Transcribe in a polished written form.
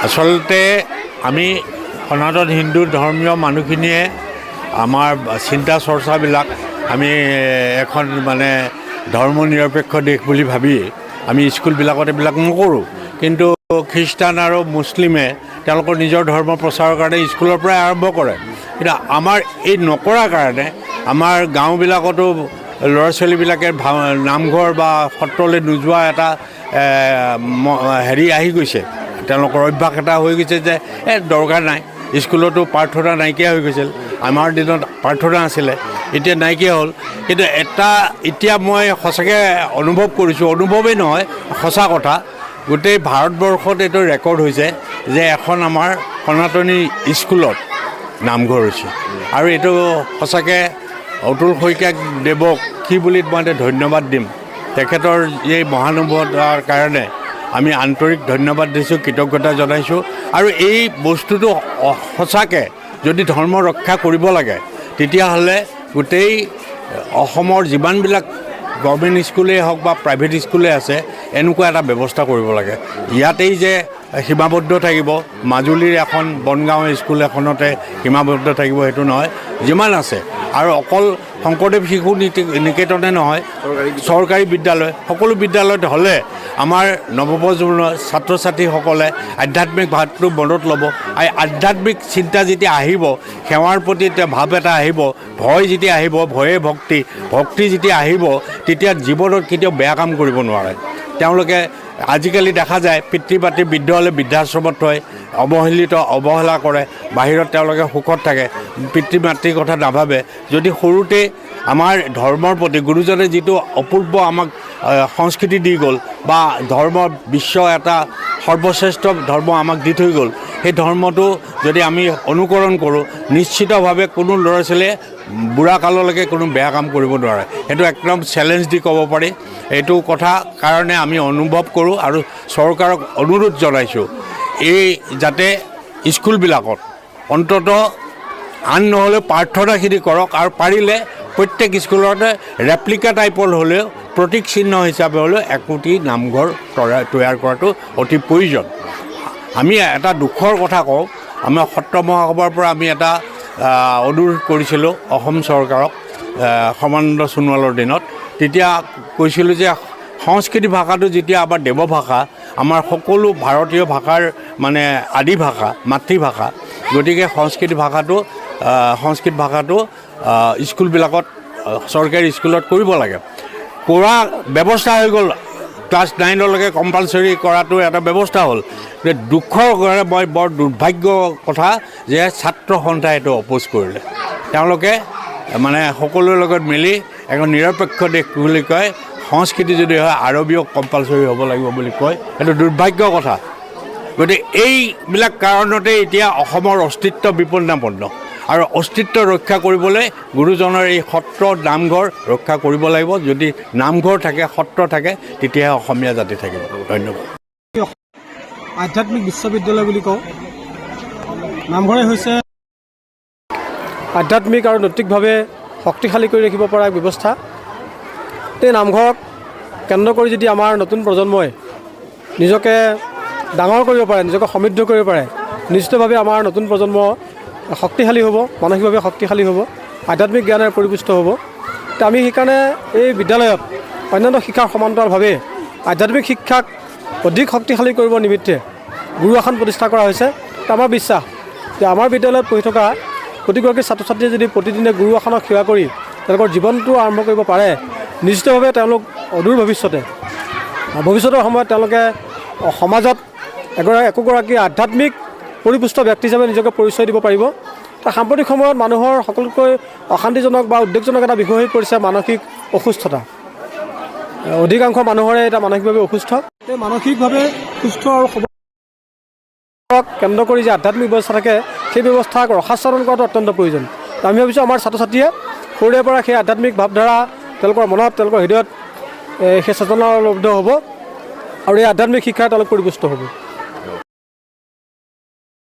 আচলতে আমি সনাতন হিন্দু ধৰ্মীয় মানুহখিনিয়ে আমাৰ চিন্তা চৰ্চাবিলাক আমি এখন মানে ধৰ্ম নিৰপেক্ষ দেশ বুলি ভাবি আমি স্কুলবিলাকত এইবিলাক নকৰোঁ। কিন্তু খ্ৰীষ্টান আৰু মুছলিমে তেওঁলোকৰ নিজৰ ধৰ্ম প্ৰচাৰৰ কাৰণে স্কুলৰ পৰাই আৰম্ভ কৰে। কিন্তু আমাৰ এই নকৰাৰ কাৰণে আমাৰ গাঁওবিলাকতো ল'ৰা ছোৱালীবিলাকে নামঘৰ বা সত্ৰলৈ নোযোৱা এটা হেৰি আহি গৈছে। তেওঁলোকৰ অভ্যাস এটা হৈ গৈছে যে দৰকাৰ নাই। স্কুলতো প্ৰাৰ্থনা নাইকিয়া হৈ গৈছিল। আমাৰ দিনত প্ৰাৰ্থনা আছিলে, এতিয়া নাইকিয়া হ'ল। কিন্তু এটা এতিয়া মই সঁচাকৈ অনুভৱ কৰিছোঁ, অনুভৱেই নহয়, সঁচা কথা, গোটেই ভাৰতবৰ্ষত এইটো ৰেকৰ্ড হৈছে যে এখন আমাৰ সনাতনী স্কুলত নামঘৰ হৈছে। আৰু এইটো সঁচাকৈ অতুল শইকীয়া দেৱক কি বুলি মই এতিয়া ধন্যবাদ দিম। তেখেতৰ এই মহানুভৱতাৰ কাৰণে আমি আন্তৰিক ধন্যবাদ দিছোঁ, কৃতজ্ঞতা জনাইছোঁ। আৰু এই বস্তুটো সঁচাকৈ যদি ধৰ্ম ৰক্ষা কৰিব লাগে, তেতিয়াহ'লে গোটেই অসমৰ যিমানবিলাক গভৰ্ণমেণ্ট স্কুলেই হওক বা প্ৰাইভেট স্কুলেই আছে, এনেকুৱা এটা ব্যৱস্থা কৰিব লাগে। ইয়াতেই যে সীমাবদ্ধ থাকিব, মাজুলীৰ এখন বনগাঁও স্কুল এখনতে সীমাবদ্ধ থাকিব, সেইটো নহয়। যিমান আছে আৰু অকল শংকৰদেৱ শিশু নিকেতনে নহয়, চৰকাৰী বিদ্যালয়, সকলো বিদ্যালয়ত হ'লে আমাৰ নৱপ্ৰজন্মৰ ছাত্ৰ ছাত্ৰীসকলে আধ্যাত্মিক ভাৱটো মনত ল'ব। আৰু আধ্যাত্মিক চিন্তা যেতিয়া আহিব, সেৱাৰ প্ৰতি এতিয়া ভাৱ এটা আহিব, ভয় যেতিয়া আহিব, ভয়ে ভক্তি, ভক্তি যেতিয়া আহিব, তেতিয়া জীৱনত কেতিয়াও বেয়া কাম কৰিব নোৱাৰে তেওঁলোকে। আজিকালি দেখা যায় পিতৃ মাতৃ বৃদ্ধ হ'লে বৃদ্ধাশ্ৰমত থয়, অৱহেলিত, অৱহেলা কৰে। বাহিৰত তেওঁলোকে সুখত থাকে, পিতৃ মাতৃৰ কথা নাভাবে। যদি সৰুতে আমাৰ ধৰ্মৰ প্ৰতি গুৰুজনে যিটো অপূৰ্ব আমাক সংস্কৃতি দি গ'ল বা ধৰ্ম বিশ্ব এটা সৰ্বশ্ৰেষ্ঠ ধৰ্ম আমাক দি থৈ গ'ল, সেই ধৰ্মটো যদি আমি অনুকৰণ কৰোঁ, নিশ্চিতভাৱে কোনো ল'ৰা ছোৱালীয়ে বুঢ়া কাললৈকে কোনো বেয়া কাম কৰিব নোৱাৰে। সেইটো একদম চেলেঞ্জ দি ক'ব পাৰি। এইটো কথা কাৰণে আমি অনুভৱ কৰোঁ আৰু চৰকাৰক অনুৰোধ জনাইছোঁ, এই যাতে স্কুলবিলাকত অন্ততঃ আন নহ'লেও প্ৰাৰ্থনাখিনি কৰক আৰু পাৰিলে প্ৰত্যেক স্কুলতে ৰেপ্লিকা টাইপৰ হ'লেও, প্ৰতীক চিহ্ন হিচাপে হ'লেও একোটি নামঘৰ তৈয়াৰ কৰাটো অতি প্ৰয়োজন। আমি এটা দুখৰ কথা কওঁ, আমাৰ সত্ৰ মহাসভাৰ পৰা আমি এটা অনুৰোধ কৰিছিলোঁ অসম চৰকাৰক সৰ্বানন্দ সোণোৱালৰ দিনত। তেতিয়া কৈছিলোঁ যে সংস্কৃত ভাষাটো যেতিয়া আমাৰ দেৱভাষা, আমাৰ সকলো ভাৰতীয় ভাষাৰ মানে আদি ভাষা, মাতৃভাষা, গতিকে সংস্কৃত ভাষাটো স্কুলবিলাকত, চৰকাৰী স্কুলত কৰিব লাগে। কৰা ব্যৱস্থা হৈ গ'ল। ক্লাছ 9লৈকে কম্পালচৰি কৰাটো এটা ব্যৱস্থা হ'ল। কিন্তু দুখৰ কাৰণে মই বৰ দুৰ্ভাগ্য কথা যে ছাত্ৰ সন্থাই এইটো অপ'জ কৰিলে। তেওঁলোকে মানে সকলোৰে লগত মিলি এখন নিৰপেক্ষ দেশ বুলি কয়, সংস্কৃতি যদি হয় আৰবীও কম্পালচৰি হ'ব লাগিব বুলি কয়। সেইটো দুৰ্ভাগ্য কথা। গতিকে এইবিলাক কাৰণতে এতিয়া অসমৰ অস্তিত্ব বিপন্নাপন্ন আৰু অস্তিত্ব ৰক্ষা কৰিবলৈ গুৰুজনৰ এই সত্ৰ নামঘৰ ৰক্ষা কৰিব লাগিব। যদি নামঘৰ থাকে, সত্ৰ থাকে, তেতিয়াহে অসমীয়া জাতি থাকিব। ধন্যবাদ। আধ্যাত্মিক বিশ্ববিদ্যালয় বুলি কওঁ। নামঘৰে হৈছে আধ্যাত্মিক আৰু নৈতিকভাৱে শক্তিশালী কৰি ৰাখিব পৰা এক ব্যৱস্থা। এই নামঘৰক কেন্দ্ৰ কৰি যদি আমাৰ নতুন প্ৰজন্মই নিজকে ডাঙৰ কৰিব পাৰে, নিজকে সমৃদ্ধ কৰিব পাৰে, নিশ্চিতভাৱে আমাৰ নতুন প্ৰজন্ম শক্তিশালী হ'ব, মানসিকভাৱে শক্তিশালী হ'ব, আধ্যাত্মিক জ্ঞানেৰে পৰিপুষ্ট হ'ব। তো আমি সেইকাৰণে এই বিদ্যালয়ত অন্যান্য শিক্ষাৰ সমান্তৰালভাৱে আধ্যাত্মিক শিক্ষাক অধিক শক্তিশালী কৰিবৰ নিমিত্তে গুৰু আসন প্ৰতিষ্ঠা কৰা হৈছে। তো আমাৰ বিশ্বাস যে আমাৰ বিদ্যালয়ত পঢ়ি থকা প্ৰতিগৰাকী ছাত্ৰ ছাত্ৰীয়ে যদি প্ৰতিদিনে গুৰু আসনক সেৱা কৰি তেওঁলোকৰ জীৱনটো আৰম্ভ কৰিব পাৰে, নিশ্চিতভাৱে তেওঁলোক অদূৰ ভৱিষ্যতে, ভৱিষ্যতৰ সময়ত তেওঁলোকে সমাজত একোগৰাকী আধ্যাত্মিক পৰিপুষ্ট ব্যক্তি হিচাপে নিজকে পৰিচয় দিব পাৰিব। তো সাম্প্ৰতিক সময়ত মানুহৰ সকলোতকৈ অশান্তিজনক বা উদ্বেগজনক এটা বিষয় হৈ পৰিছে মানসিক অসুস্থতা। অধিকাংশ মানুহৰে এটা মানসিকভাৱে অসুস্থ। এই মানসিকভাৱে সুস্থ আৰু সবল কেন্দ্ৰ কৰি যে আধ্যাত্মিক ব্যৱস্থা থাকে, সেই ব্যৱস্থাক ৰসাস্বাদন কৰাটো অত্যন্ত প্ৰয়োজন। তো আমি ভাবিছোঁ আমাৰ ছাত্ৰ ছাত্ৰীয়ে সৰুৰে পৰা সেই আধ্যাত্মিক ভাৱধাৰা তেওঁলোকৰ মনত, তেওঁলোকৰ হৃদয়ত সেই চেতনা উপলব্ধ হ'ব আৰু এই আধ্যাত্মিক শিক্ষাৰে তেওঁলোক পৰিপুষ্ট হ'ব।